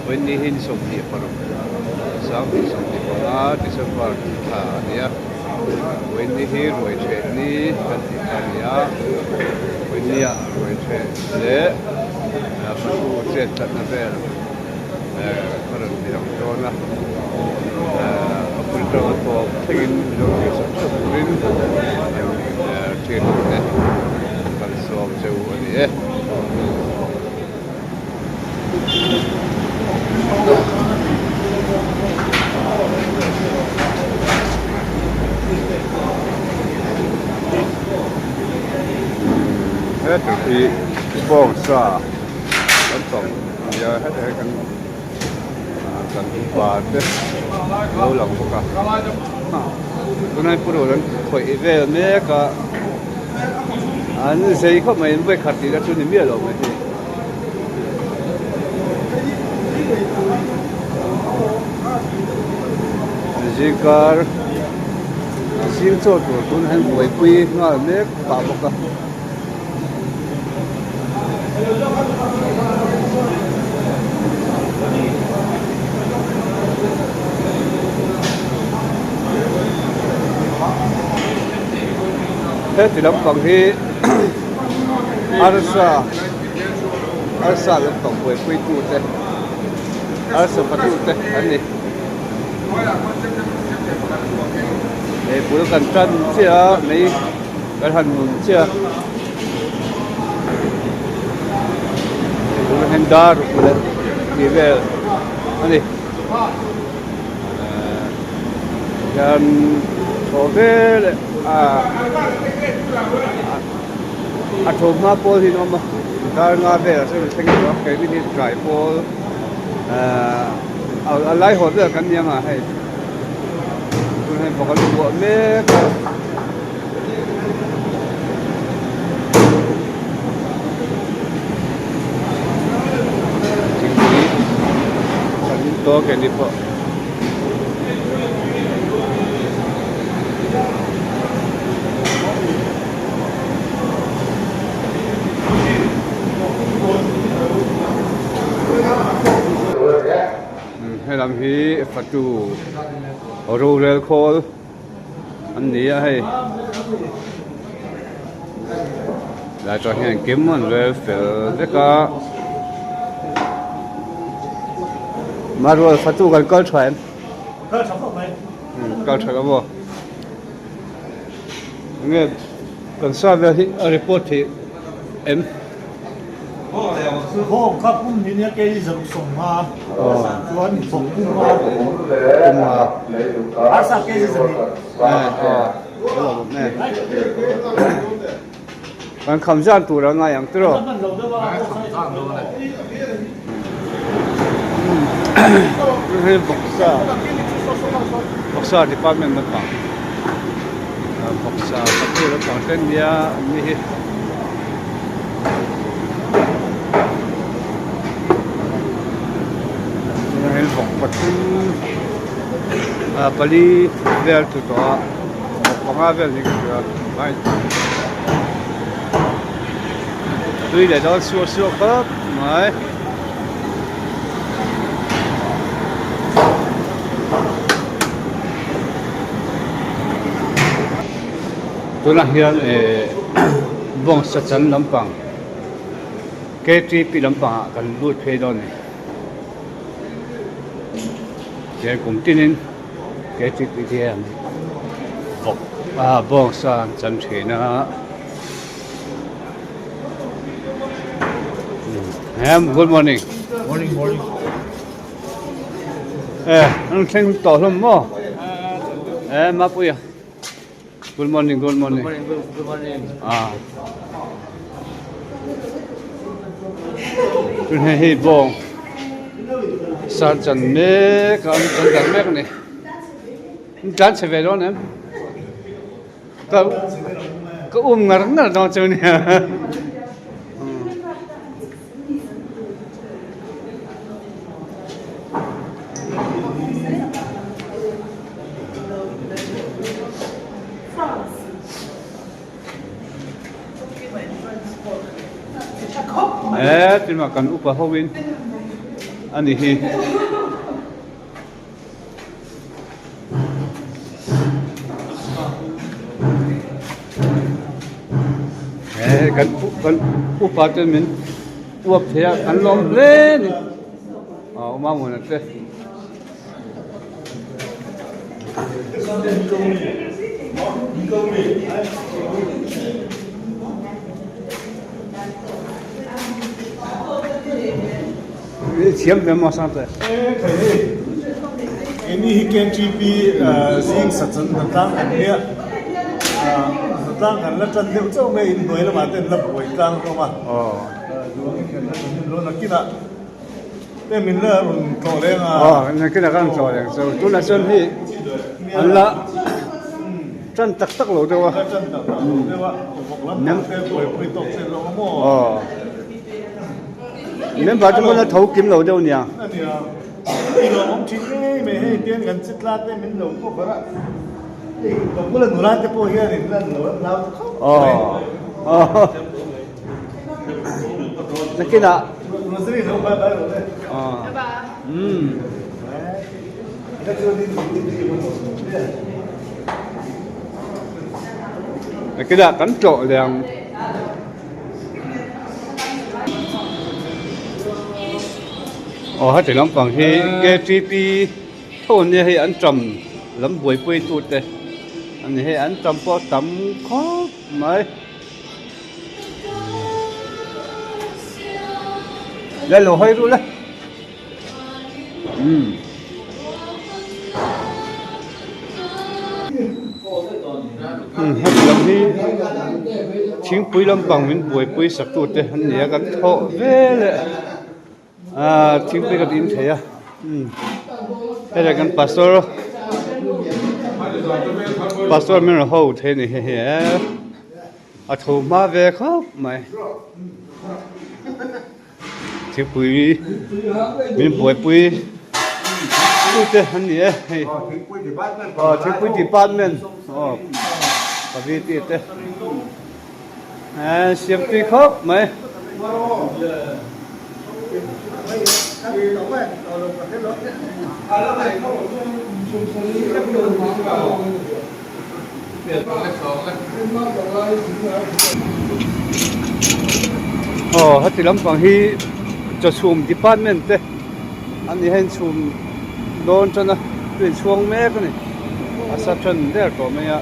Vawiin ni hi ni 26 2025 December thla a ni a, vawiin ni hi ruai ṭheh ni kan tih kha a ni a, vawiin ni ah ruai ṭheh leh fatu chet tlatna vel ka rawn ti lang dawn a, a bul tanga tawp thlengin Mizo thil sak sak turin thil te kan sawm cheu a ni e. Heta hi bawngsa kan tawng a nia hetah hian kan kan upa te an lo lang bawk a tunlai purun an khawih vel mek a an zei khawp mai an vawikhat tihna chu ni miah lo mai hi. Zingkar zing chaw tur tunah hian buaipui nghal mek pah bawk a. Heti lampang hi arsa arsa lampang buaipui tute arsa fatu te an ni. Hei bul kan tan chiah a mei. Kan han nun chiah a, tunah hian dar ruk leh tih vel a ni hian thaw vel leh ah a thaw hma pawl hi an awm a dar nga velah chuan an thleng tawh a keini hi tlai pawl ah a lai haw vel kan ni ang a hei tunah hian bawk an buah mek a. Thingpui kan in tawk e ni pawh. Helam hi fatu rorel khawl. An ni a hei lai tah hian engkim an rel fel vek a Marual fatu kan kal tha em kal tha khawp mai kal tha lo maw enge kan sa vel hi a report theih em. Bawng kha pum ni nia kei zaruk sawmnga chuan bawk pum a pum a arsa kg zani kan kham zan tur a ngai ang tiraw hei vawksa vawksa department lampang vawksa fatu lampang te ania an ni hi. Tunah vawk pathum ah pali vel tlu tawh a vawk panga vel ni ka hria tui leh dawn suah suah khawp mai. Tunah hian eh bawngsa chan lampang K T P lampangah kan lut phei dawn a ni. Tihian kum tinin K T P te hian bawk ah bawngsa an chan thin a. Good morning. Morning morning. Eh an thleng tawh hlawm maw? Eh Mapuia. Good morning, good morning. Good morning, good morning. Ah. Tun hei hei bawng san chan mek a an chan dan mek a ni. An tlan chhe ve dawn em? Ka ka um ngar ngar dawn chu nia. He tin mah kan upa ho in. a ni hi. He kan kan upa te min uap thei a kan lawm hle a ni a awm a mawna te. Thiam hle maw sang te. Keini hi KTP zing sachan hnatlang kan nia hnatlang kan la tan deuh chauh mai inhnuai lamah te an la buai tlang hlawm a duang hian la tan lo nakinah te min la rawn tlawh leng a nakinah kan tlawh leng chu tunah chuan hei an la tan tak tak lo deuh a la tan tak tak lo deuh a vawk lam te buaipui tawk che lo maw. Member te pawh la tho kim lo deuh nia. Ania i lo awm thin ngei mai hei tian kan chi tla te min lo cover a hei ka bula nula te pawh hian in lan lo an hlau ta khawp mai. Aw Nakinah Rosary lo bye bye rawh le. Bye bye. Umm. Nakinah kan tlawh leh ang. Aw heti lampang hi ktp tho ania hei an tam lam buaipui tute ani hei an tam pawh tam khawp mai le lo hawi ruh le umm. Heti lam hi thingpui lampang min buaipui sak tute an ni a kan thawh vel e ah thingpui kan in thei a heta kan pastor pastor min rawn ho thei a ni hei hi e a tho hma ve khawp mai. Thingpui min buaipui tute an ni e hei aw thingpui department aw paviti te eh siam tui khawp mai. Aw heti lampang hi chawchhum department te an ni hian chhum dawn tan a chu inchhuang mek a ni a sa tan der tawh mai a.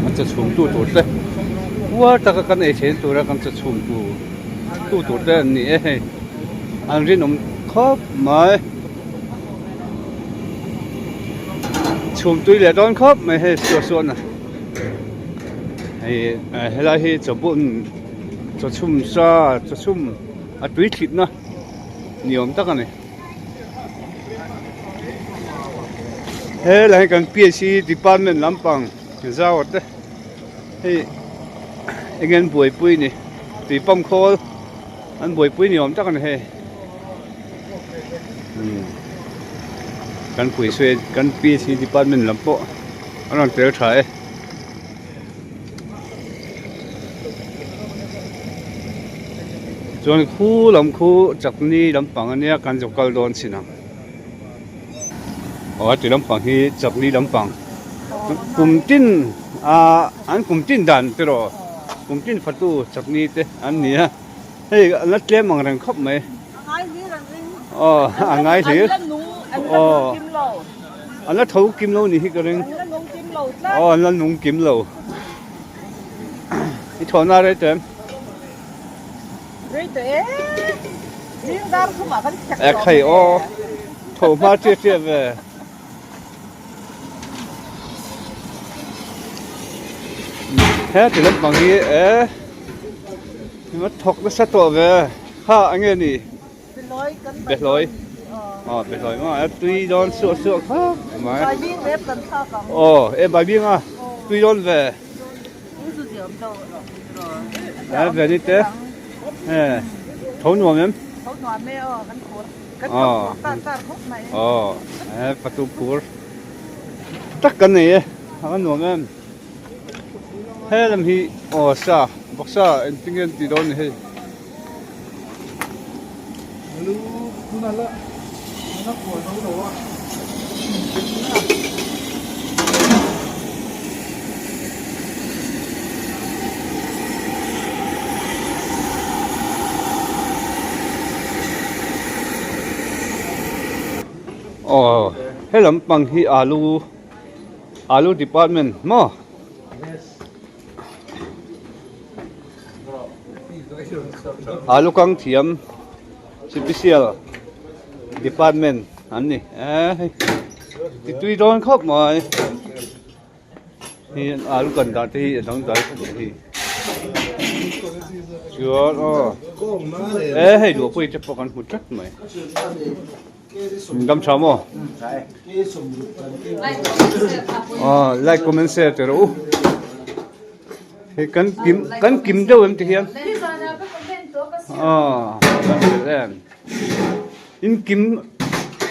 A chawchhum tu tur te uar taka kan ei theihna tura kan chawchhum tu tu tur te an ni e hei. An rinawm khawp mai. Chhum tui leh dawn khawp mai hei suah suahna. Hei helai hi chawbun chaw chhum sa chaw chhum a tui thlitna ni awm tak a ni. Helai hi kan PHC department lampang zau te hei eng nge an buaipui ni tui pump khawl. An buaipui ni awm tak a ni hei. Kan pawisa kan PHC department lam pawh an rawn tel tha e. Chuan khu lam khu chakni lampang ania kan zo kal dawn chin ang. Aw heti lampang hi chakni lampang kum tin ah an kum tin dan te rawh kum tin fatu chakni te an ni a. Hei an la tlem ang reng khawp mai. A ngai hlir an ring. Aw a ngai hlir. An la nung an la nung kim lo. An la tho kim lo ni hi ka ring. An la nung kim lo tlat. Aw an la nung kim lo. I thawhna rei tawh em? Rei tawh e. Zing dar thumah kan khek tawh. Ekhai aw. Tho hma chiah chiah ve. He ti lampang hi e ma thawk nasa tawh ve kha enge ni behlawi aw behlawi maw a tui dawn suah suah khawp mai aw e baibing a tui dawn ve e ve ni te e tho nuam em. Aw aw he fatu phur tak kan nei e a va nuam em. He lam hi aw sa vawksa engtin nge an tih dawn ni hei. Aw he lampang hi alu alu department maw. Alu kang thiam special department an ni e hei ti tui dawn khawp mai hi alu kan dan te hi a dangdai khawp mai hei chuan aw e hei luahpui te pawh kan hmu tlat mai. Dam tha maw? Aw like comment share te rawh u. Hei kan kim kan kim deuh em ti hian. Aw kan fel em. In kim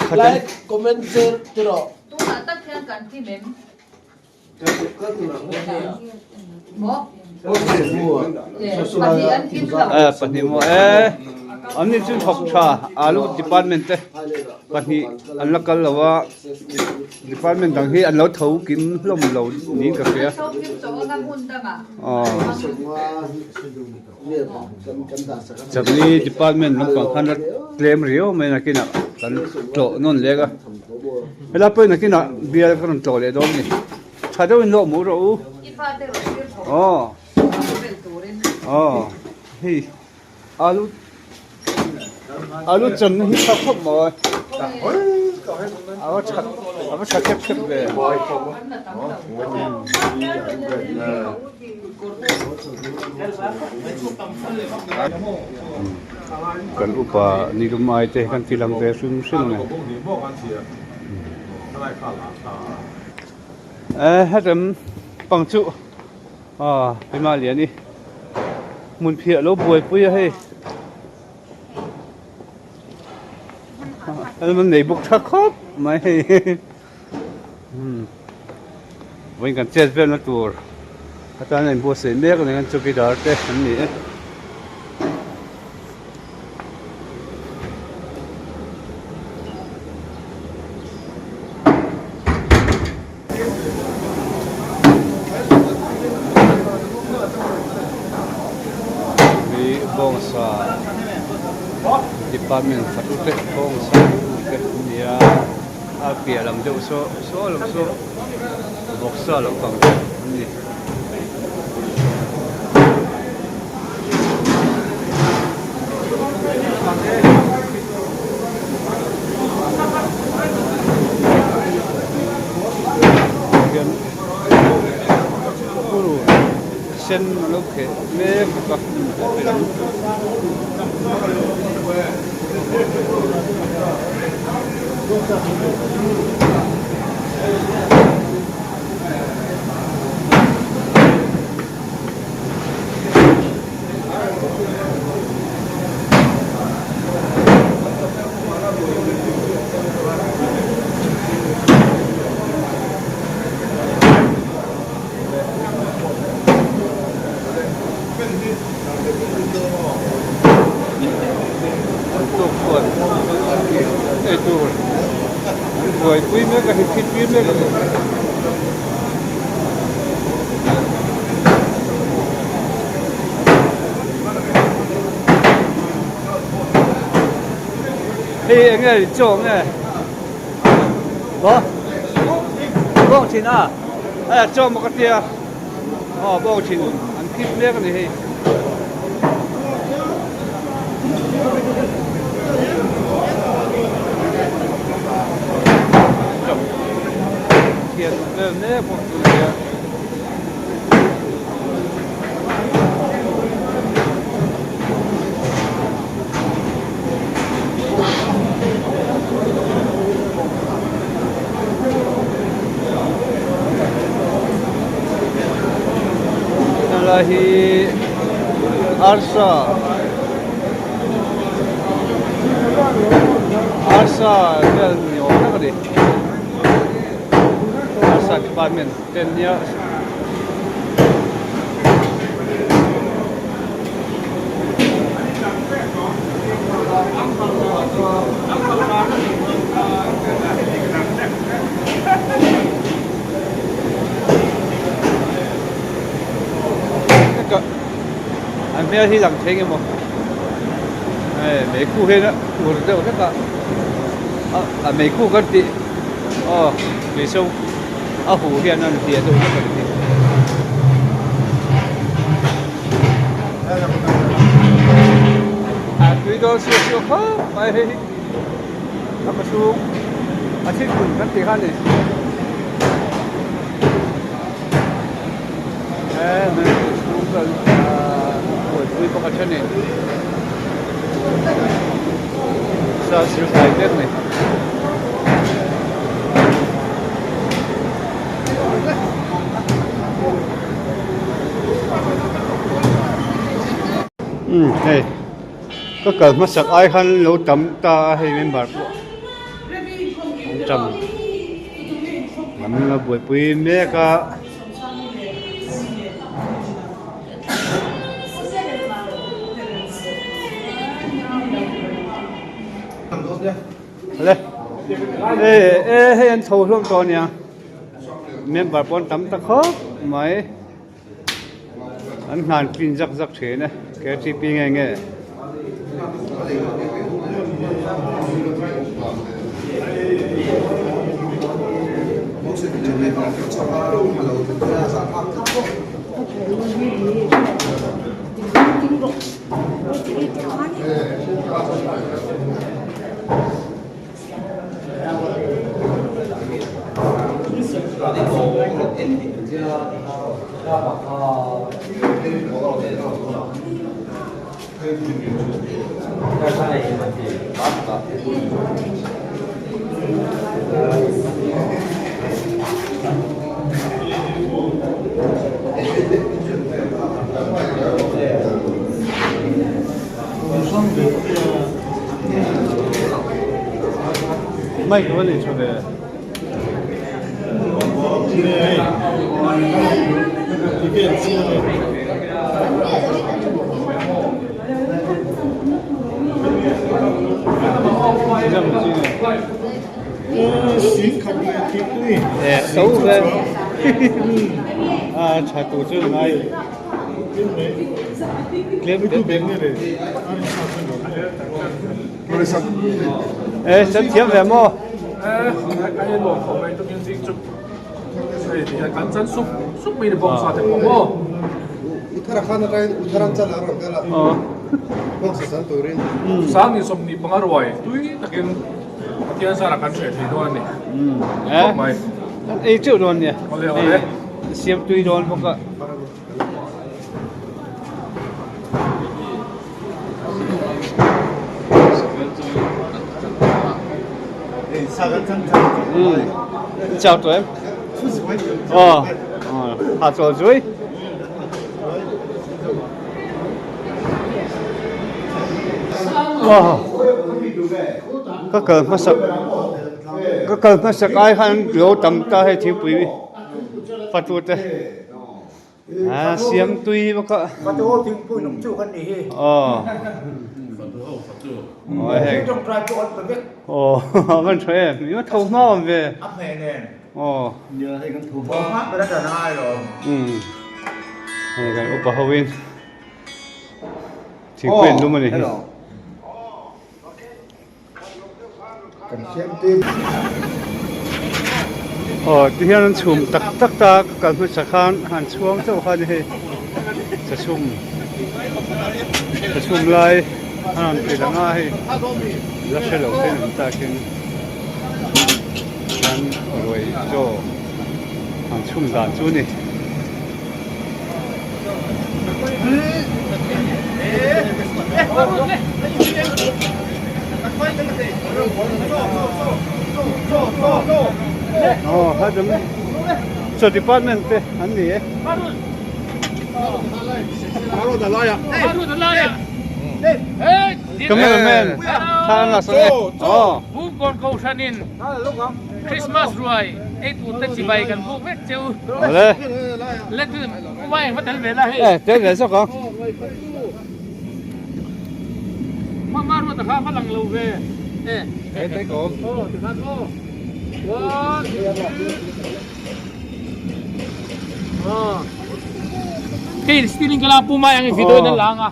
khat em. Like comment share te rawh. Tunah tak hian kan kim em? Pahnih maw e an ni chu thawk tha alu department te pahnih an la kal lo a department dang hi an lo tho kim hlawm lo niin ka hria chutney department lampang khan a tlem riau mai nakinah kan tlawh nawn lek a helai pawhin nakinah bial ka rawn tlawh leh dawn a ni tha deuhin lawh mu rawh u aw aw hei alu alu channa hi tha khawp mai a va tha a va tha khep khep ve. Kan upa ni lum ai te kan ti lang ve hrim hrim a ni. Eh hetem pang chu ah hema lian i hmun phiah lo buaipui a hei an nei bawk tha khawp mai hei. Vawiin kan chet velna tur atan a inbuatsaih mek a ni ang chowkidar te an ni e. Hi bawngsa department fatute bawngsa te an ni a. A piah lam deuh saw saw lam saw vawksa lo kang te an ni. Hian purun sen a lo kheh mek bawk a a lam. An tuk chuan ei tur an buaipui mek a hi thit tir mek a ni. Hei eng nge chaw nge maw bawng thin a a chaw maw ka tia aw bawng thin an thit mek a ni hei. Thian vel mek bawk chu nia. Helai hi arsa arsa vel ni awm tak a ni arsa department te ania. hmel hi lang thei nge maw hei meikhu hian a ur deuh hlek a a meikhu kan tih aw tuiso a huh hian a hliah deuh hlek a ni. A tui dawn siau siau khawp mai hei hi a kawchhung a thil hmun kan tih kha a ni. He hmeichhe chhung chuan buaipui bawk a thenin sa sil fai mek a ni. Umm hei ka kal hmasak ai khan lo tam ta a hei member pawh an tam. An la buaipui mek a. Le e e hei an chho hlawm tawh ania member pawh an tam ta khawp mai an hnan clean zak zak thin e K T P nge nge. Mic a va nei tha ve. E chan thiam ve maw? Ei teuh dawn nia. Siam tui dawn bawk a. Chào tụi em. Ờ, hạ trò dưới. Ờ, ka kal hmasak ka kal hmasak ai khan lo tam ta hei thingpui fatu te. A siam tui bawk a. Fatu ho thingpui nung chu kan ni hi. Aw. Fatu ho fatu. Aw hei. Thing tawngtai pawh an pe vek. Aw van tha em. Mi tho hma awm ve. A hmeh nen. Aw. Nia hei kan tho hma. Hma ber a dan a ngai lo. Um. Hei kan upa ho in. Thingpui an lum a ni hi. Aw ti hian an chhum tak tak ta ka kal hmasa khan han chhuang chauh kha ni hei chachhum chachhum lai a rawn ti lang a hei la hre lo te an takin chuan ruai chaw an chhum dan chu a ni. Aw hajam chaw department te an ni e. Cameraman thla an la sak e. Aw. Christmas ruai ei tur te chibai kan buk vek cheu. Awle. Let kuma eng va tel ve la hei. Eh tel ve zawk ang. Ma ma ruat a kha va lang lo ve. Eh. Eh te kom. Oh ti khan aw. One. Oh. Kei stealing kala pu mai ang video na lang a.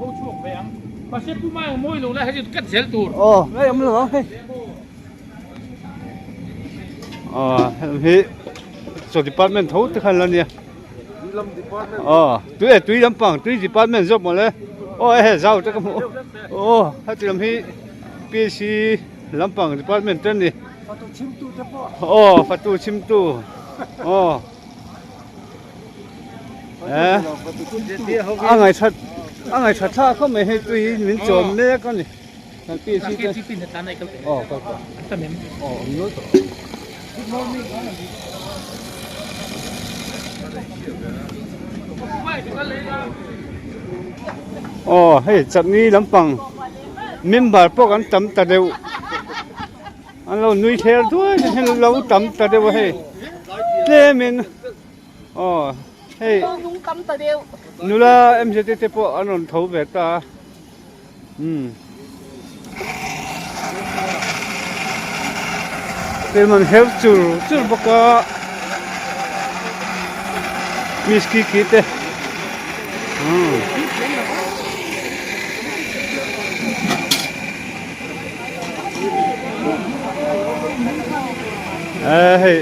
pho chhuak ve ang. Mahse Pu Maia mawi lo lai hi chu kat zel tur. Aw, ngai awm lo ang hei. Aw, heng hi chaw department tho te khan la nia. Aw, tui e tui lampang tui department zawk mawle. Aw e he zau te ka hmu. Aw, heti lam hi PC lampang department te ani. Fatu chhimtu te pawh. Aw, fatu chhimtu. Aw. Eh, a ngaihṭhat a ngaihṭhat thlak khawp mai hei tui hi min chawm mek a ni. Kan PC te. Aw, kal tawh. Aw, awm nual tawh. Aw, hei chutney lampang member pawh kan tam ta deuh. An lo nui thler duai te hian lo tam ta deuh a hei tlemin aw hei nula MZT te pawh an rawn tho ve ta a umm tlem an her chur chur bawk a miss kiki te umm. Eh hei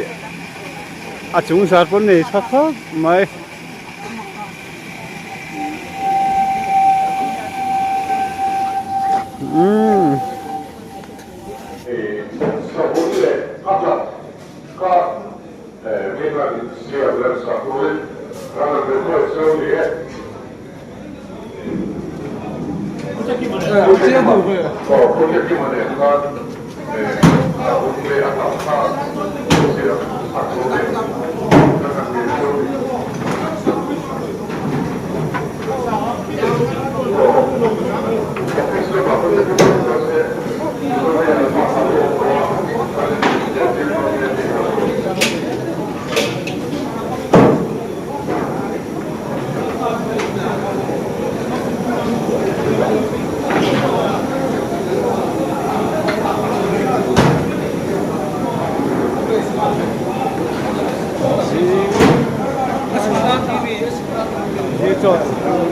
a chung zar pawh nei tha khawp mai. Umm. He chaw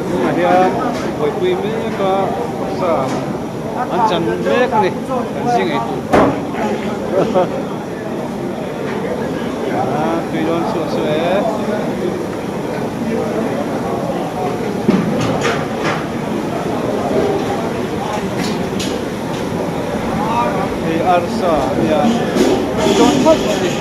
chungah hian buaipui mek a sa an chan mek a ni kan zing ei tur pawh a tui dawn suah suah e. Hei arsa a nia tui dawn phawt a ni.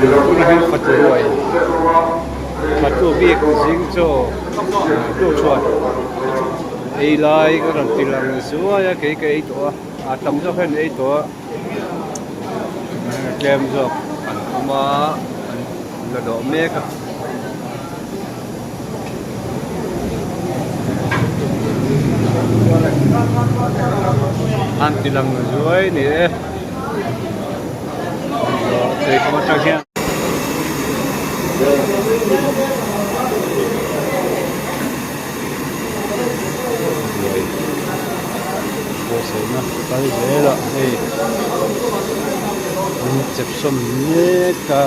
Tunah hian fatu ruai fatu bik zing chaw tuchhuan ei lai ka rawn ti lang zuai a kei ka ei tawh a a tam zawk hian an ei tawh a tlem zawk an awm a an la dawh mek a. An ti lang zuai ni e. Atang hian. Buatsaihna kal zel a hei an chep sawm mek a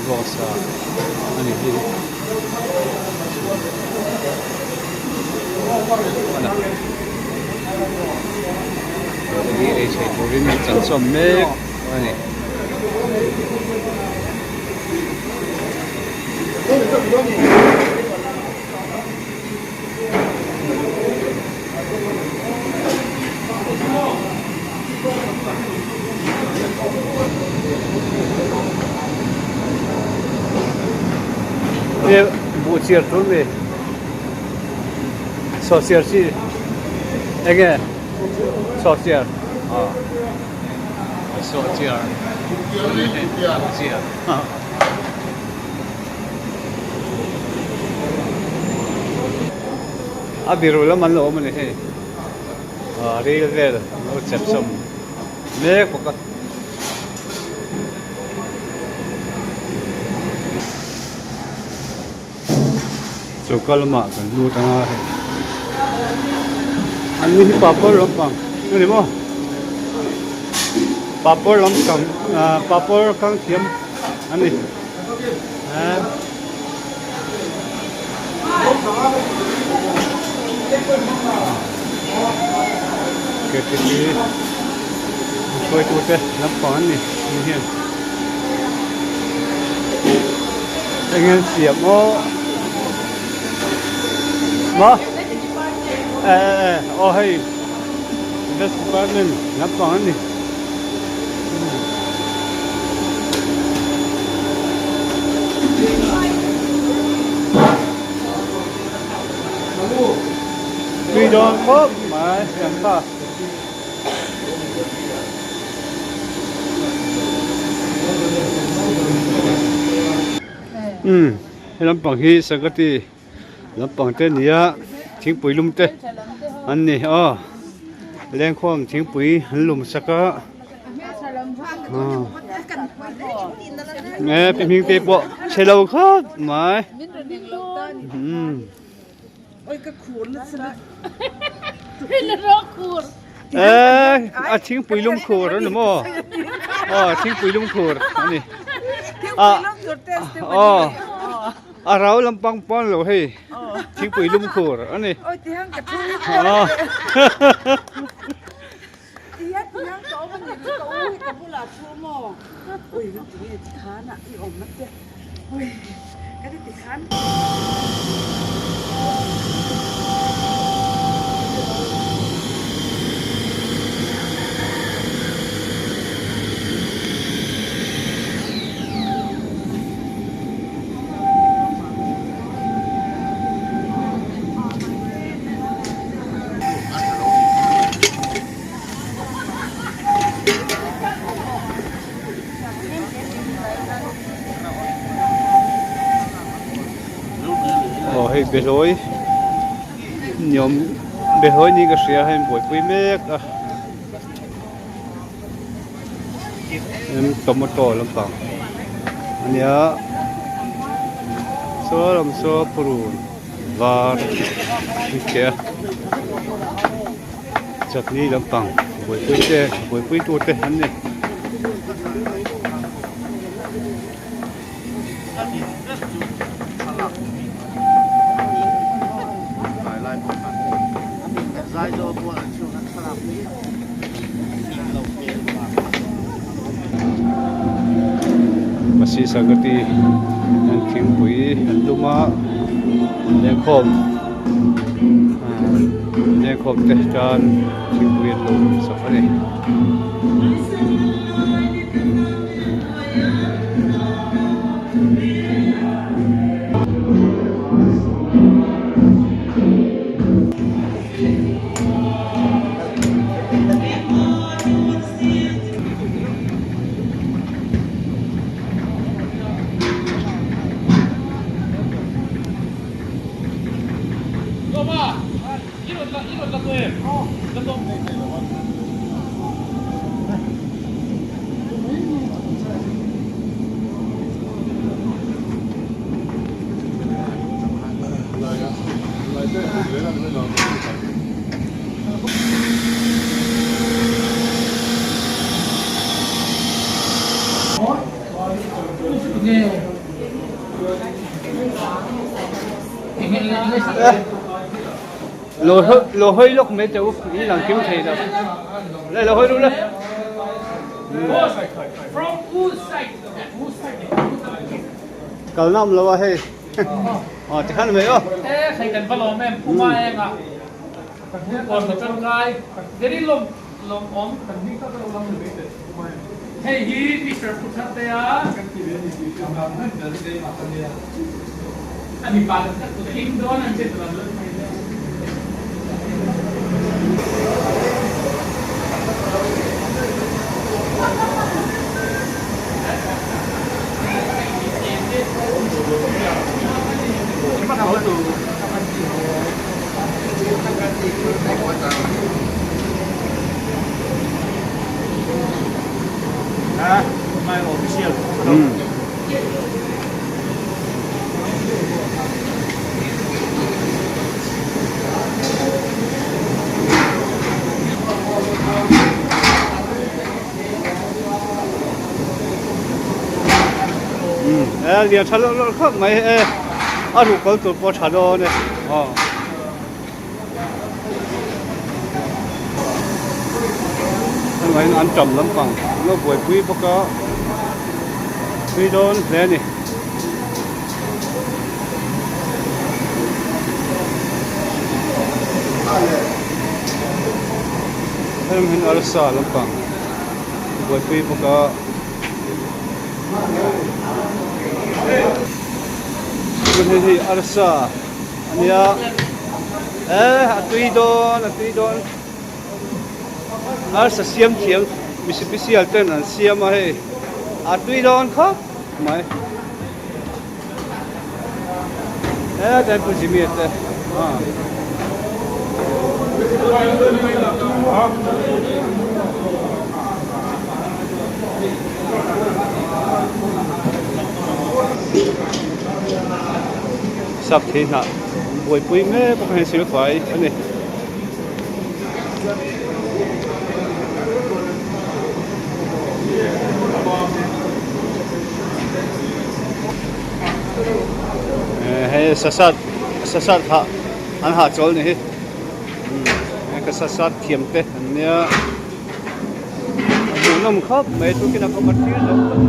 bawngsa a ni hi. Hi ei chei turin an chan chawm mek a ni. Buh chiar tur mi sawhchiar chi enge sawhchiar aw sawhchiar buh chiar. A biru lam an lo awm a ni hei ah ril vel an lo chep sawm mek bawk a. Choka lamah kan lut anga hei. An ni hi papawr lampang a ni maw papawr lampang ah papawr kang thiam a ni eh. Ktp hruaitute lampang an ni ni hian eng an siam aw maw eh eh aw hei best department lampang an ni. Tui dawn khawp mai kan kha. Umm he lampang hi Sagati lampang te a ni a thingpui lum te an ni aw lengkhawm thingpui an lum sak a nge pi hming te pawh chhe lo khawp mai umm. Eee a thingpui lum khur a ni maw aw thingpui lum khur a ni a aw a rau lampang pawn lo hei thingpui lum khur a ni aw. Aw hei behlawi niawm behlawi niin ka hria hei an buaipui mek a tomato lampang a nia saw lam saw purun var an che a chutney lampang buaipui te buaipui tur te an ni. Pasi Sagati an thingpui an lum a lengkhawm lengkhawm te tan thingpui an lo lum sak a ni. Lo hawi lawk mai teh u in lang kim thei lo le lo hawi ru le. Kalna awm lo a hei. Aw tikhan mai aw. E hei kan va lawm em Puma enga kan hmu kawn ka tangkai very lawm lawm awm kan hming tak lo lang ni hei hi Mister Puthatea kan ti ve ni ti a mi pa tak tak him dawn an che tuan lo thei le. A lian tha lawrh lawrh khawp mai e a ruh kal tur pawh a tha dawn e aw. Hengah an tam lampang an lo buaipui bawk a tui dawn hle a ni. Heng hian arsa lampang buaipui bawk a. Hei hi arsa a nia eh a tui dawn a tui dawn arsa siam thiam mi special ten an siam a hei a tui dawn khawp mai eh tlai pu Jimmy a te ah. Sap thei hnah buaipui mek bawk a hei silfai a ni. Hei sasat sasat hah an hahchawl ni hi ka sasat thiam te an nia. A hmuhnawm khawp mai tukin a kawm a thlir zo tawh.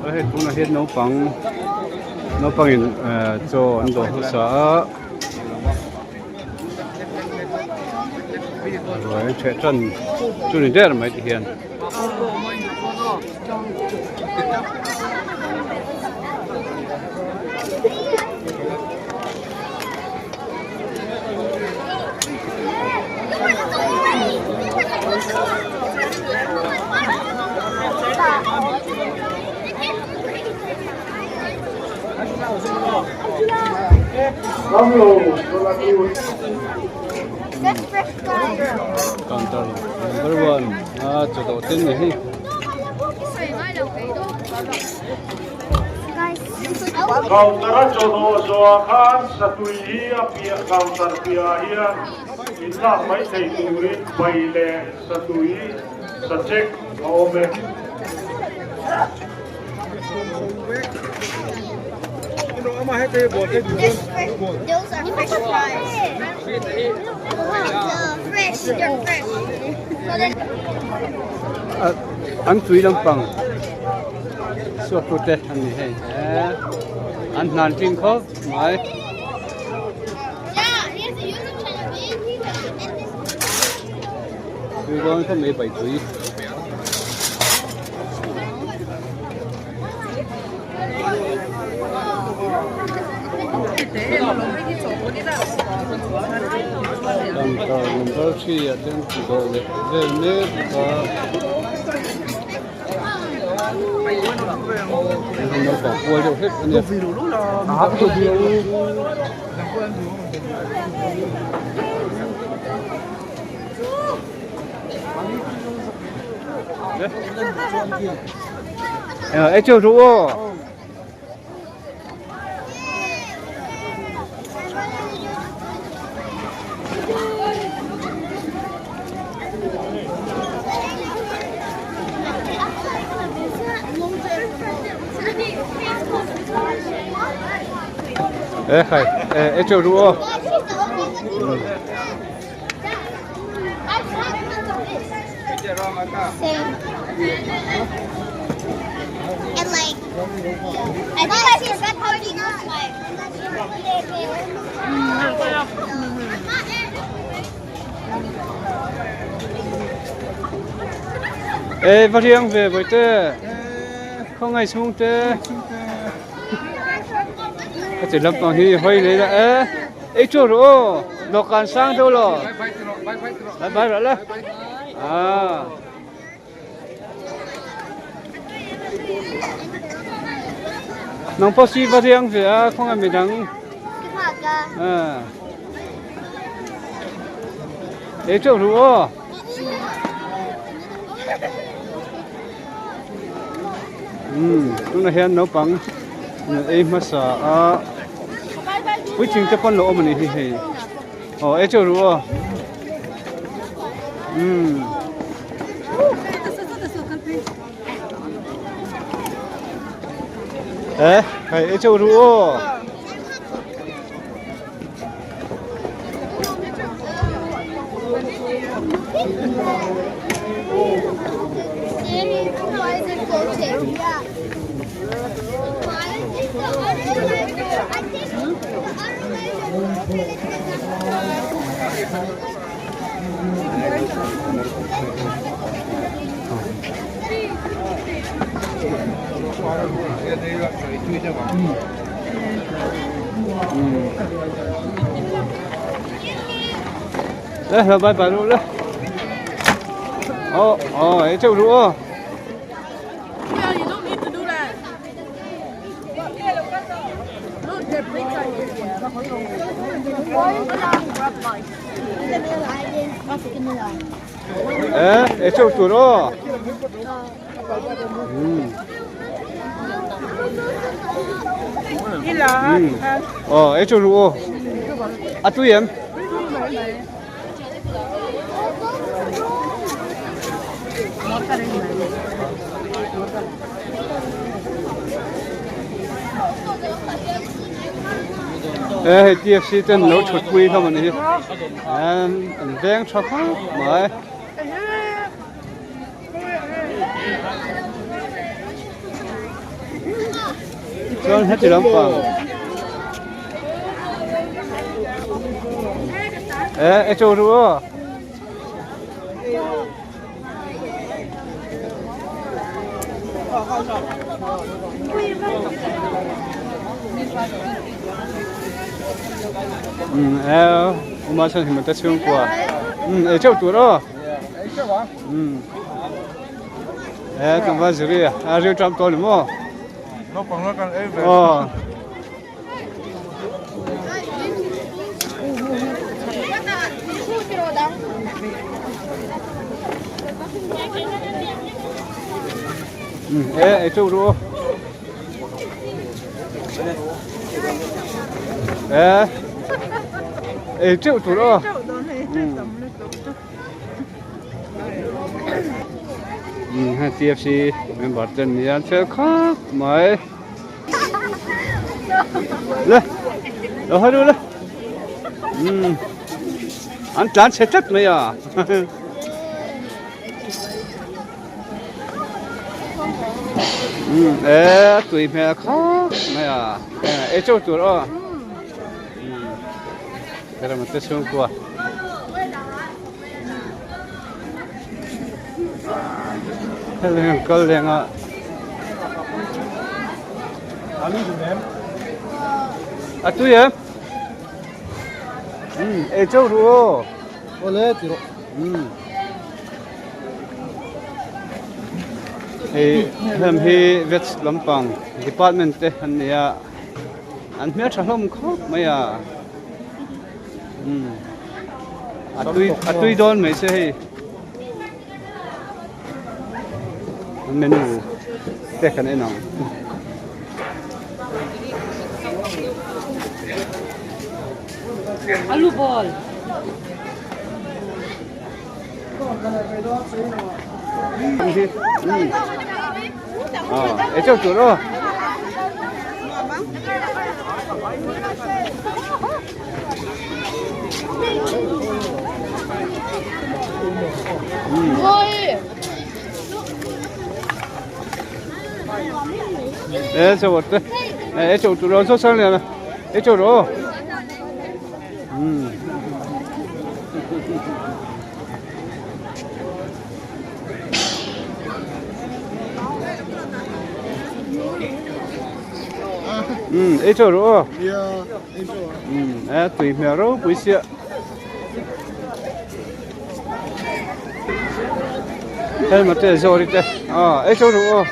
Hei tunah hian naupang naupangin chaw an dawh hmasa a ruai an ṭheh ṭan chu ni der mai ti hian. Counter number 1 a chaw dawh te ni hi. Counter a chaw dawh zawhah khan satui hi a piah counter piahah hian in lak mai thei turin bai leh satui sachek a awm e. An tui lampang suak tu te an ni hei an hnan tling khawp mai. Tui dawn khawp mai bai tui. Counter number 3 ah chuan dawh leh vel mek a naupang kual deuh hlek a nia. Ê chưa rủ Ê khai, ê chưa rủ And like, I think I forgot how to use my. Ê va riang ve bawihte khawngaih chhungte a ti lampang hi hawi leh ila e ei chu rawh aw dawhkan sang deuh lo bye bye rawh le ah. Nang pawh si va riang ve a khawngaih midang ah ei teuh ru aw. Umm tunah hian naupang ei hmasa a puitling te pawn lo awm a nih hi hei aw ei teuh ru aw. Umm. Eh, hei ei cheu ru aw. Đây là bye bye luôn đấy. Ồ, ồ, ấy chịu đủ không? Yeah, you don't need to do that. Ê, ấy chịu đủ đó. Ờ, ấy chịu đủ. À, tôi em. Ê, hei TFC ten lo thut pui hlawm a ni hi. An an veng tha khawp mai. Chuan heti lampang. Ê, ê chu ru aw. Ừ, ê, uma chan hi ta chhung kua. Ừ, ê cheu tur aw. Ừ. Ê, kan va ziri a riu tram to ni maw? Aw. Ê, ei teuh ru. Ê, ei teuh tur aw. Hei TFC member te an nia an fel khawp mai. Le lo hawi ru le umm an tlan chhe tlat mai a umm e tui hmel khawp mai a ei chauh tur aw umm ka te chhungkua. Hei an kal leng a. A tui em? Umm ei chauh ru aw. Awle ti rawh. Umm. Hei hem hi veg lampang department te an ni a an hmeltha hlawm khawp mai a umm a tui a tui dawn mai se hei menu te kan en ang. Alu ball. Ei chauh tur aw. Ê chauh te. Ê chauh tur aw sang lian. Ê chauh rawh. Ei chauh rawh aw. Ê tui hmel ropui sia. Helmet te zawri te ei chauh rawh aw.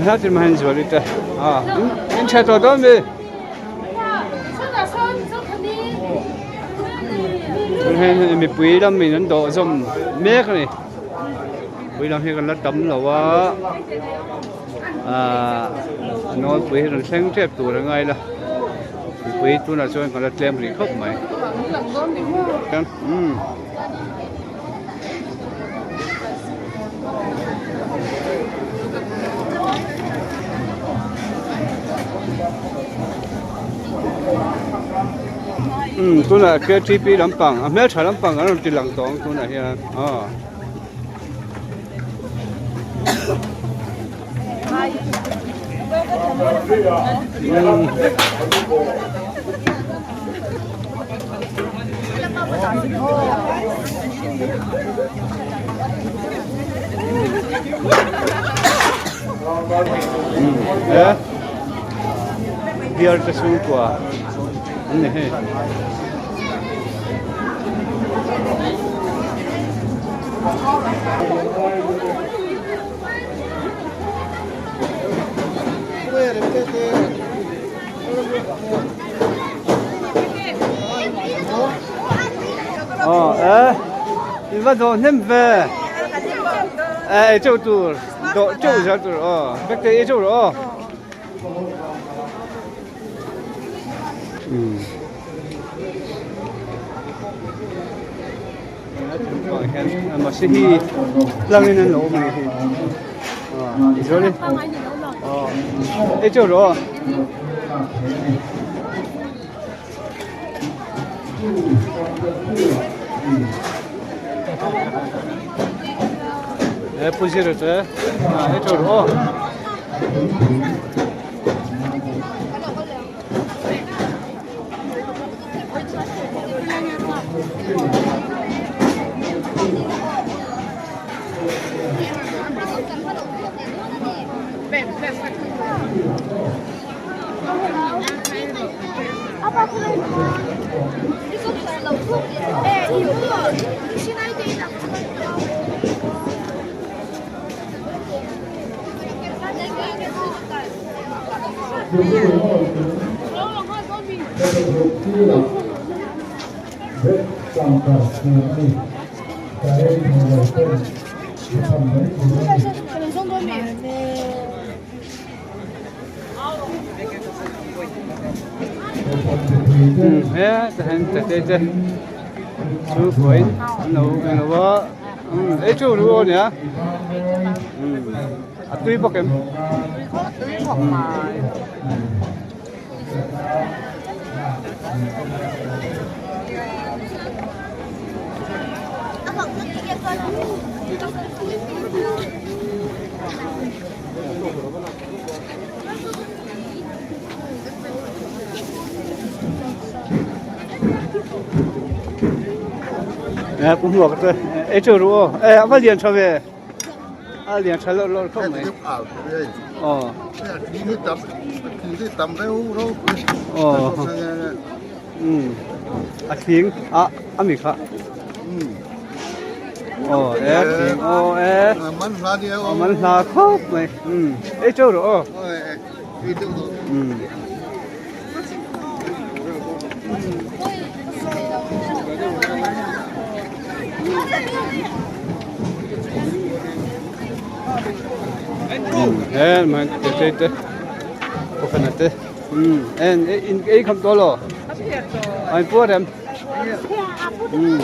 Heti mai hian zuali te a in chhe tawh dawn mi hei mipui lam in an dawh zawm mek a ni mipui lam hi kan la tam lo a ahh a nawlpui hi rawn thleng tep tur a ngai la. Mipui tunah chuan kan la tlem rih khawp mai. Umm. Umm tunah KTP lampang a hmeltha lampang an rawn ti lang tawh ang tunah hian aw. Biar te chhungkua an ni hei. Ờ, ê, va dawh hnem ve. Ê, ei chauh tur, dawh chauh zel tur aw. Vek te ei chauh rawh aw. Umm. Mahse hi tlangin an lo awm a ni hi chuan in ei chauh rawh aw e pu zira te ei chauh rawh aw. Chu pawhin an lo eng lo a ei chu ru aw nia a tui bawk em tui khawp mai Nè cũng luộc thôi. Ê chưa đủ. Ê, vẫn liền cho về. A lian tha lawr lawr khawp mai. Aw. Aw. Um. A thing a a mi kha. Aw e thing aw e. A man hla khawp mai. Um. Ei teuh rawh aw. Um. He mà te te te có phần là te ừ em in ấy không to lo anh bữa em ừ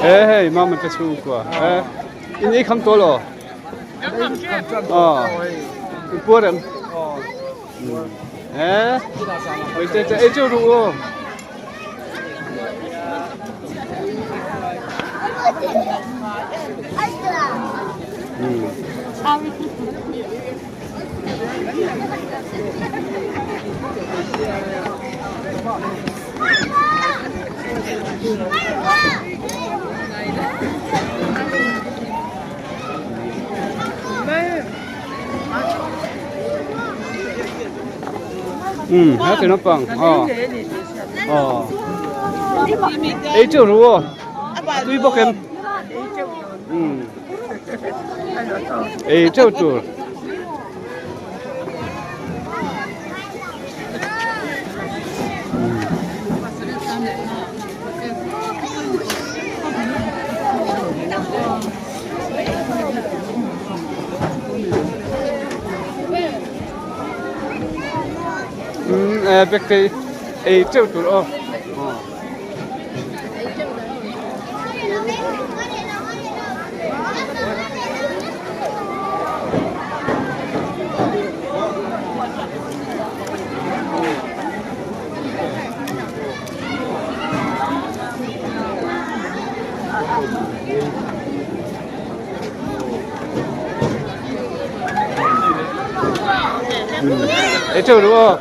Ê hey mama te chhungkua e in ei kham tawh lo aw in puar em e oi te te ei cheu ru aw Ừ, hết thì nó bằng. Ờ. Ờ. Ấy chưa rú. Tuy bốc em. Ừ. Ei teuh tur. Umm eh bek te ei teuh tur aw. Ei teuh ru aw.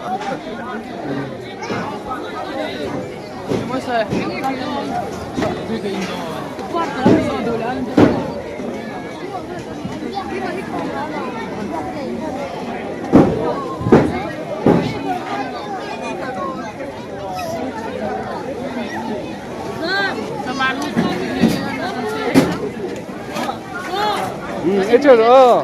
Ei teuh ru aw.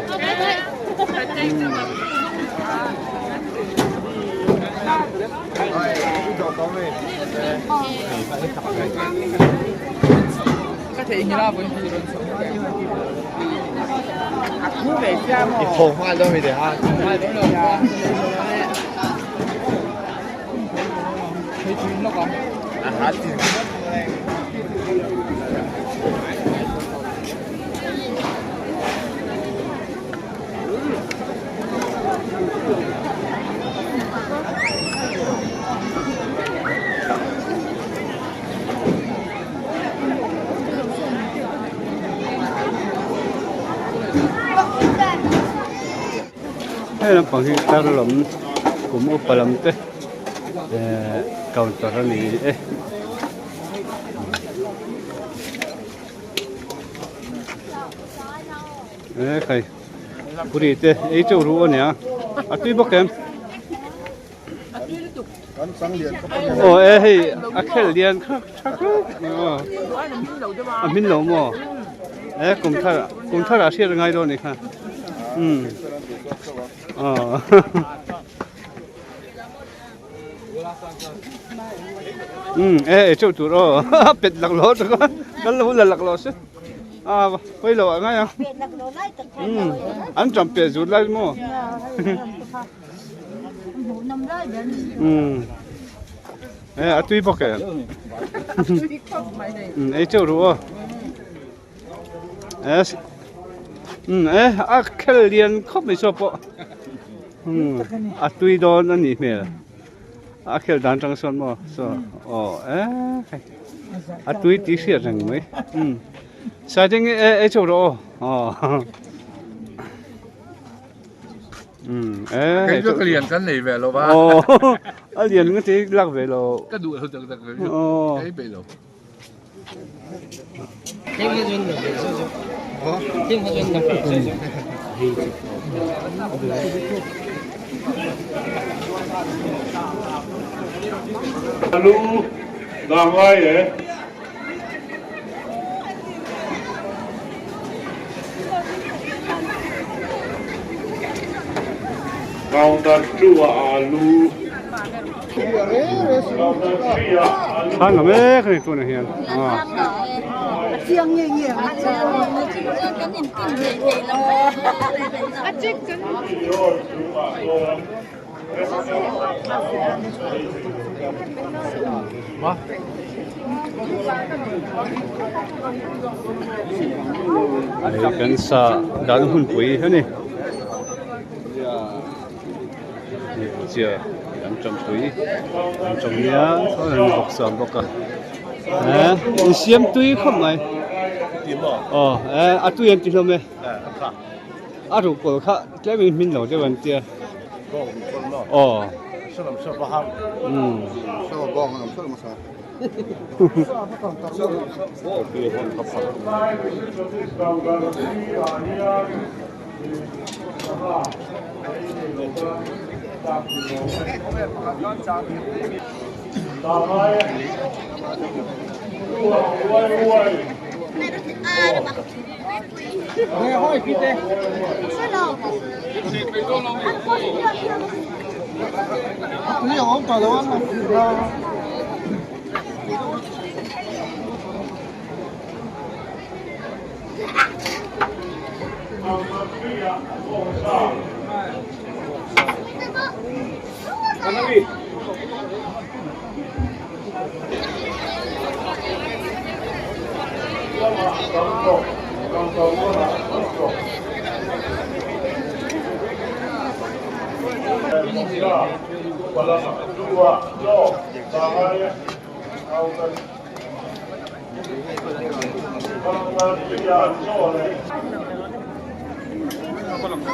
Hei lampang hi tar lam kum upa lam te eh counter a ni e. E khai puri te ei teuh ru ania a tui bawk em aw e hei a khel lian khak thak a hmin lo maw e kum thar kum thar ah hriat a ngai dawn a ni kha umm aw. Umm e ei teuh tur aw a pet laklawh tak a kan lo la laklawh se a pawi lo ah ngai ang umm an ṭam peh zut lai maw umm e a tui bawk e umm ei teuh ru aw e umm e a khel lian khawp mai saw pawh. A tui dawn a nih hmel. A khel dan tang sawn maw saw aw e a tui tih hriat reng mai umm saiding e ei chauh rawh aw aw umm e kei chu ka lian kan nei ve lo va aw a lian nga ti lak ve lo ka duh lo tak tak ve aw ka ei peih lo. Alu dah ngai e. Counter 2 ah alu. Thla nga mek a ni tunah hian Hei kan sa dan hunpui a ni. Chia an champui an chawm nia chuan an bawk sa bawk a eh in siam tui khawp mai aw eh a tui an ti hlawm e a ruh kawl kha tlem in hmin lo deuh an tia aw umm.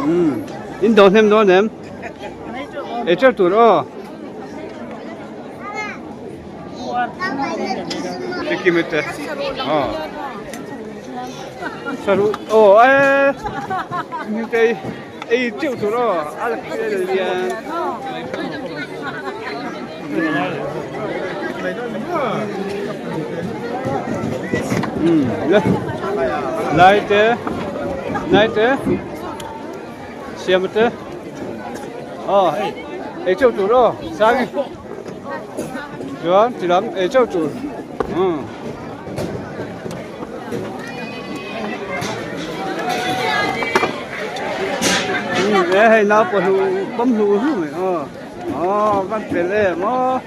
Umm in do hnem dawn em ei teuh tur aw sikkim te aw saruh aw e ni te ei teuh tur aw a la khel lian. Lai te nai te siam te aw ei cheu tur aw sang chuan ti lam ei cheu tur umm. E hei nau pawh hlu pawm hlu hlu mai aw. Aw van fel em aw.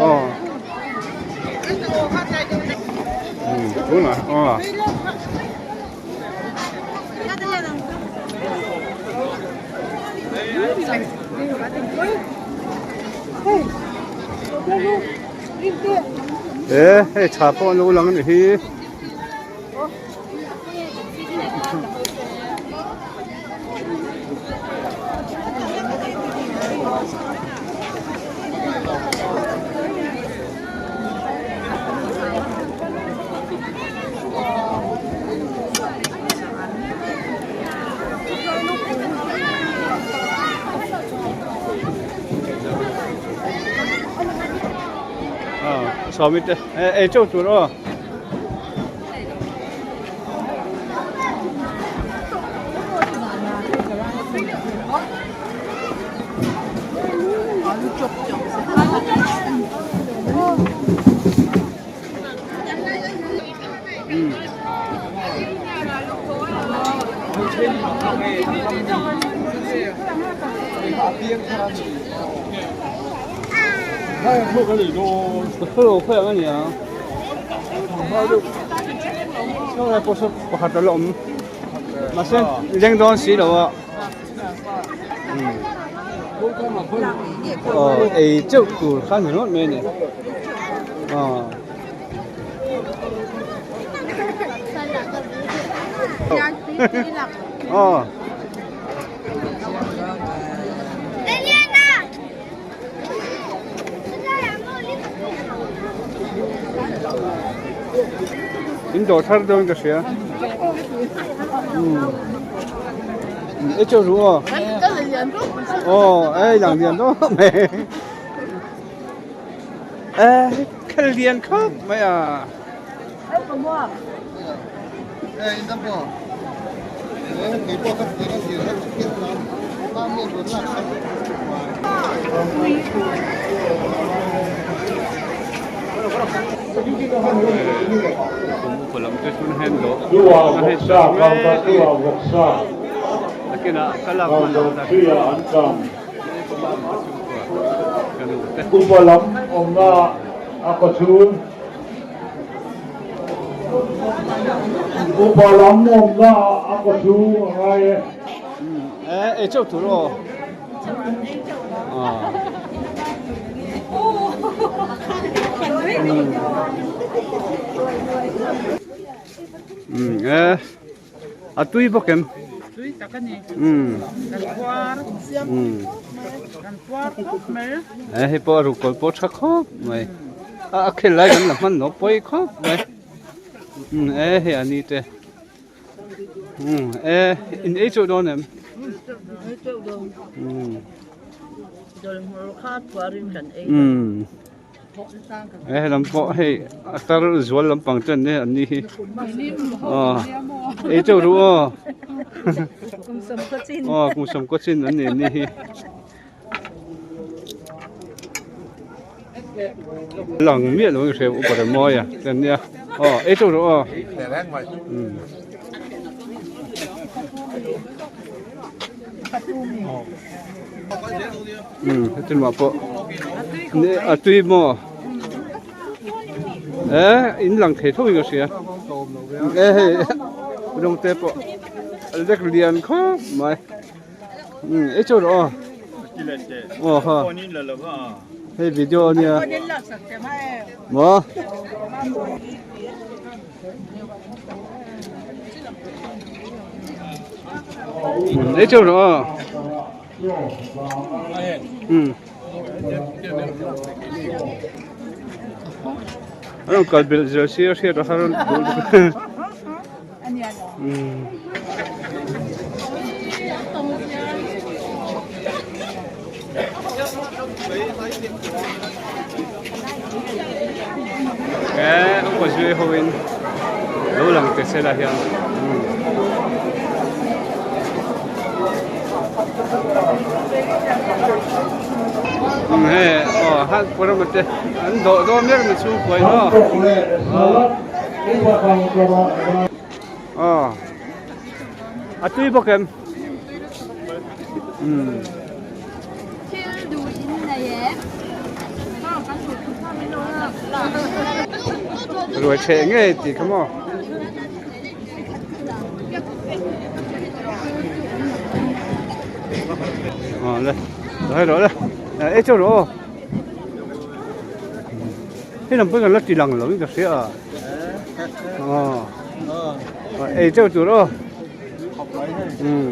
Aw. Tunah aw. E hei tha pawh an lo lang a nih hi. Sawmi te ei chauh tur aw. Ka hre lo khawi ang a ni ang. Saw lai pawh saw pakhat a la awm. Mahse leng dawn si lo a. Aw ei teuh tur kha ni ringawt mai a ni. Aw. Aw. In dawr thar dawn ka hria. E cho ru aw. Aw, ei lang lian dawn mai. E khel lian khawp mai a. Upa lam awmna a kawchhung. Upa lam awmna a kawchhung a ngai e. E chauh tur aw. E a tui bawk em? Tui tak a ni. Kan puar. Kan puar khawp mai. E hei pawh a rukawl pawh tha khawp mai. A khel lai kan la hman lo pawi khawp mai. E hei a ni te. E in ei chauh dawn em? Ei chauh dawn. Dawlhmur kha phuarin kan ei. E helam pawh hei a tar zual lampang te an ni an ni hi. Aw ei chauh ru aw. Aw kum sawmkaw chin an ni an ni hi. Lang miah lo in hre upa rem mawi a ten nia aw ei teuh rawh aw um heti mah pawh a tui maw e in lang thei tho in ka hria e hei rawng te pawh a lek lian khawp mai. Ei chu rawh aw. Aw ha. Hei video ania. Maw. Ei chu rawh aw. An rawn kal belh zel si a hriat a har a duh. He upa zui ho in lo lang te sela hian he aw han pawh te an dawh dawn mek na chhungkua in aw. Aw a tui bawk em umm Thil duh in nei e. Ruai chheh ngei tih kha maw. Aw le hei rawh le ei chauh rawh aw. Hei lam pawh kan la ti lang lo in ka hria a aw ei chauh tur aw umm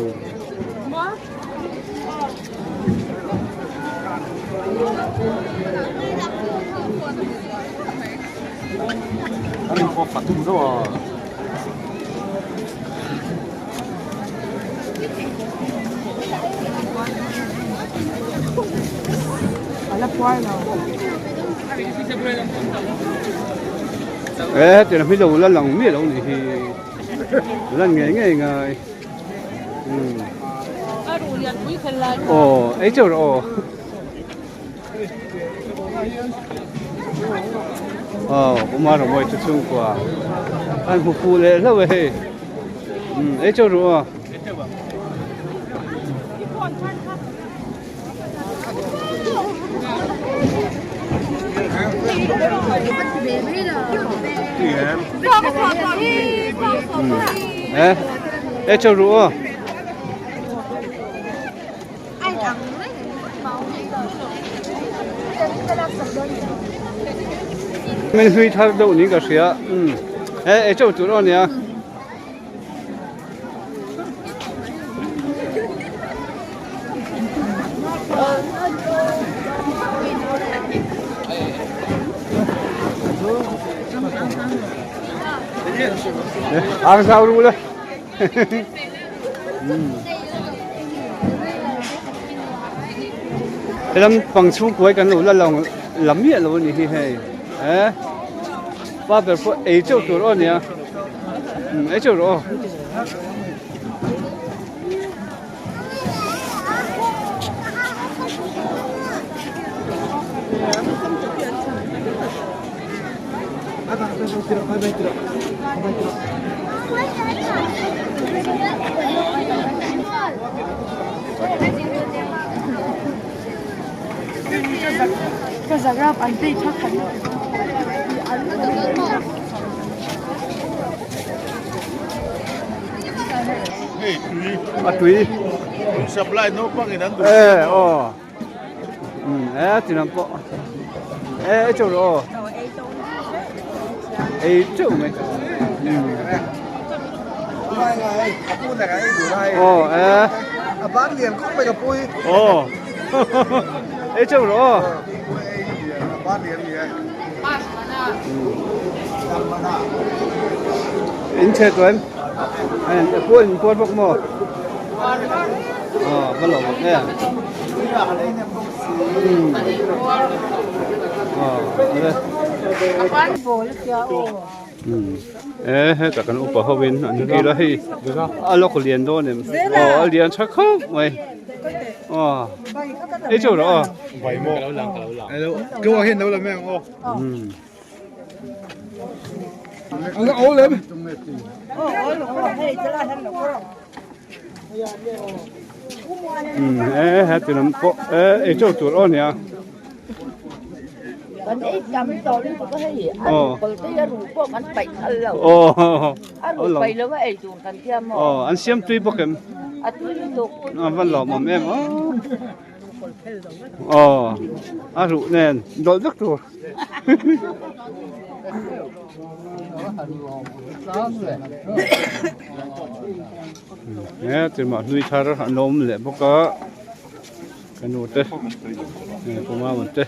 E hetiang hi lo la lang miah lo nih hi lan ngei ngei ngai umm aw ei chauh rawh aw aw Puma Rawmawi chu chhungkua an hmu fuh leh hlauh e hei umm ei chauh rawh aw. E e cho ru aw. Min hlui thar deuh niin ka hria e e cho tur aw nia. Ang sao ru le. Helam pang chhungkuai kan lo la lang la miah lo a ni hi hei eh pa ber pawh ei teuh tur aw nia ei teuh rawh aw. A tui supply naupang in an duh e aw e ti lam pawh e ei teuh rawh aw ei teuh mai aw e a ban lian khawp mai ka pui aw ei teuh rawh aw a ban lian ni e In chhe chuan a puan in puar bawk maw aw va lo bawk em e hetah kan upa ho in an kil a hei a lawk lian dawn em aw a lian tha khawp mai aw ei chauh rawh aw E heti lam pawh e ei teuh tur aw nia. Kan ei tam tawh lutuk a hei a ruh kawl te hi a ruh pawh kan paih phal lo. A ruh paih lo a ei tur kan thiam maw. Aw an siam tui bawk em? A tui lutuk. A va lawmawm em aw. Aw a ruh nen dawlh vek tur. He tirmah hlui thar an awm leh bawk a ka nu te pu mama te.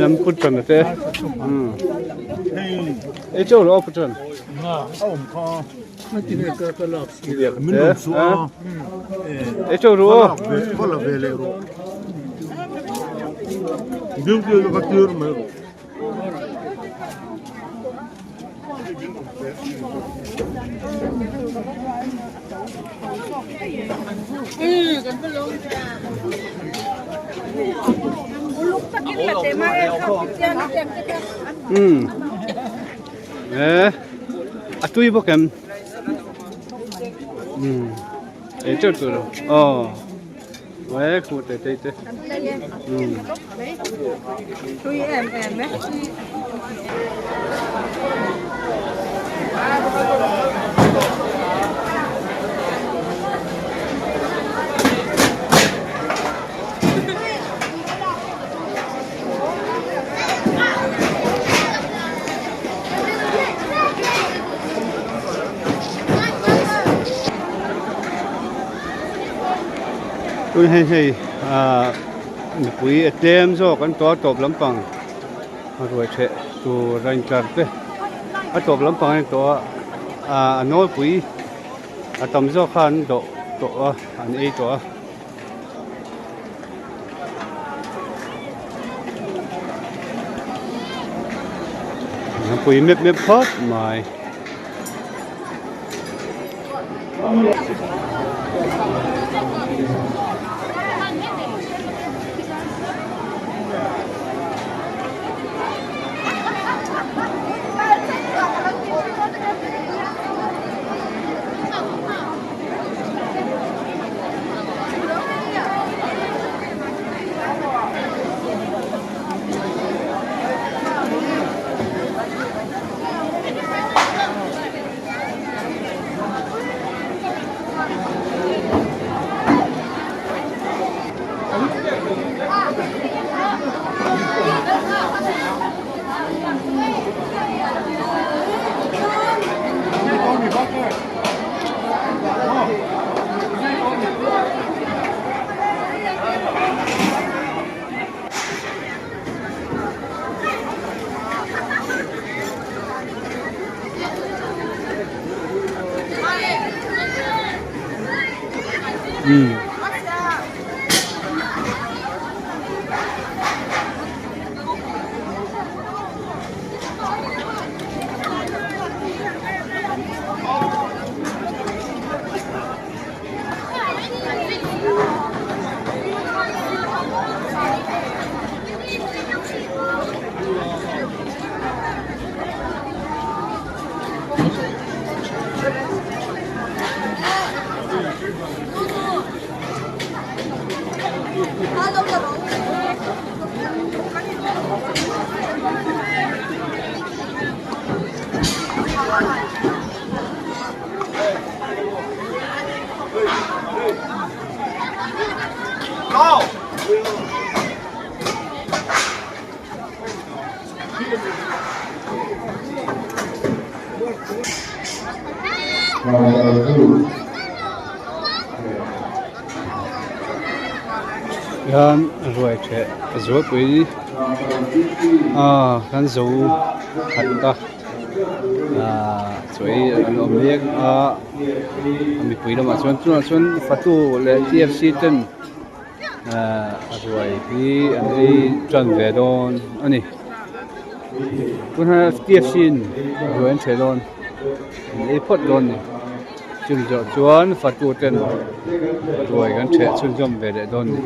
Lam put tan te ei chau lo put tan ei chau ru Um e a tui bawk em um ei teuh tur aw e khu te te te um Tun hei hei ah mipui a tlem zawk an tawh a tawp lampang a ruai theh tur a intlar te a tawp lampang a in tawh a ah a nawlpui a tam zawk kha an dawh tawh a an ei tawh a. Pui mep mep khawp mai. Umm. Hian ruai ṭheh zualpui ah kan zo khat a ah chawi an awm mek a mipui lamah chuan chungah chuan fatu leh T F C ten ah ruai hi an ei tan ve dawn a ni tunah T F C in ruai an ṭheh dawn an ei phawt dawn a ni. Chumi zawh chuan fatu ten ruai kan ṭheh chhunzawm ve leh dawn a ni.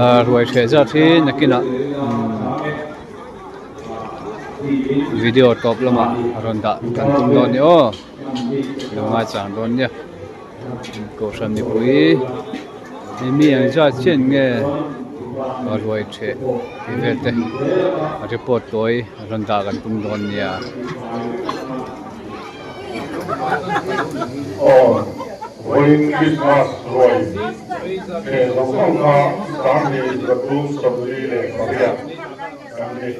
Ahh ruai ṭheh zat hi nakinah video tawp lamah a rawn dah kan tum dawn a ni aw lo ngaichang dawn nia. Kohhran mipui mi ang zat chian nge a ruai theh tih vel te a report tawi rawn dah kan tum dawn nia. Aw, vawiin Christmas ruai theh zawng zawng kha 28 kan ni.